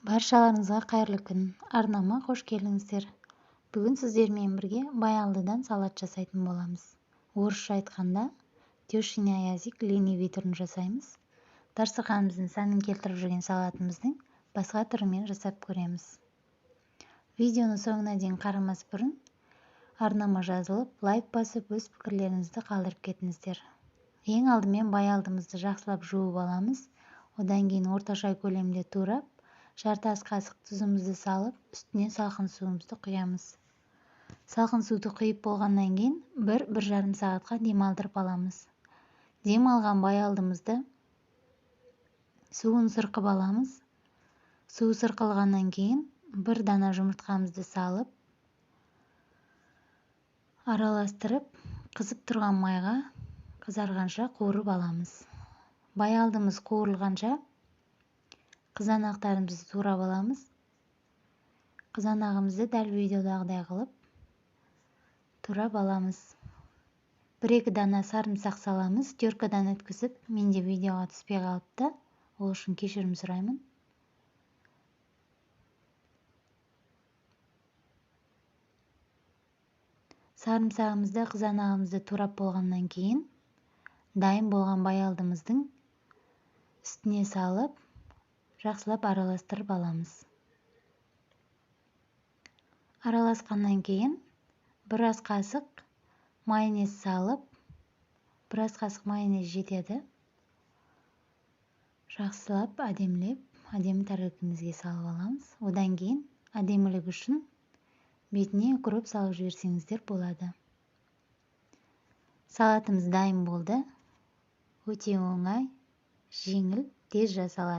Баршаларыңызға қайырлы күн! Арнама қош келдіңіздер! Бүгін сіздермен бірге баялдыдан салат жасайтын боламыз. Орысша айтқанда, тещин язык ленивый түрін жасаймыз. Дастарханымыздың сәнін келтіріп жүрген салатымыздың басқа түрімен жасап көреміз. Видеоны соңына дейін қарамас бұрын арнама жазылып, лайк басып, өз пікірлеріңізді қалдырып кетіңіздер. Ең алдымен баялдымызды жақсылап жуып аламыз. Одан кейін орташа көлемде турап, жарты ас қасық тұзымызды салып, үстіне салқын суымызды құямыз. Салқын суды құйып болғаннан кейін 1-1,5 сағатқа демалдырып аламыз. Демалған баялдымызды суын сырқып аламыз. Суы сырқылғаннан кейін бір дана жұмыртқамызды салып, араластырып, қызып тұрған майға қызарғанша қуырып аламыз. Баялдымыз қуырылғанша қызанақтарымызды турап аламыз. Қызанағымызды дәл видеодағыдай қылып турап аламыз. 1-2 дана сарымсақ саламыз, теркадан өткізіп, менде видеоға түспей қалыпты, ол үшін кешірім сұраймын. Сарымсағымызды, қызанағымызды турап болғаннан кейін дайын болған баялдымыздың үстіне салып, жақсылап араластырып аламыз. Араласқаннан кейін бір ас қасық майонез салып, бір ас қасық майонез жетеді. Жақсылап әдемілеп, әдемі тәрелкемізге салып аламыз. Одан кейін әдемілік үшін бетіне укроп салып жіберсеңіздер болады. Салатымыз дайын болды. Өте оңай, жеңіл, тез жасалады.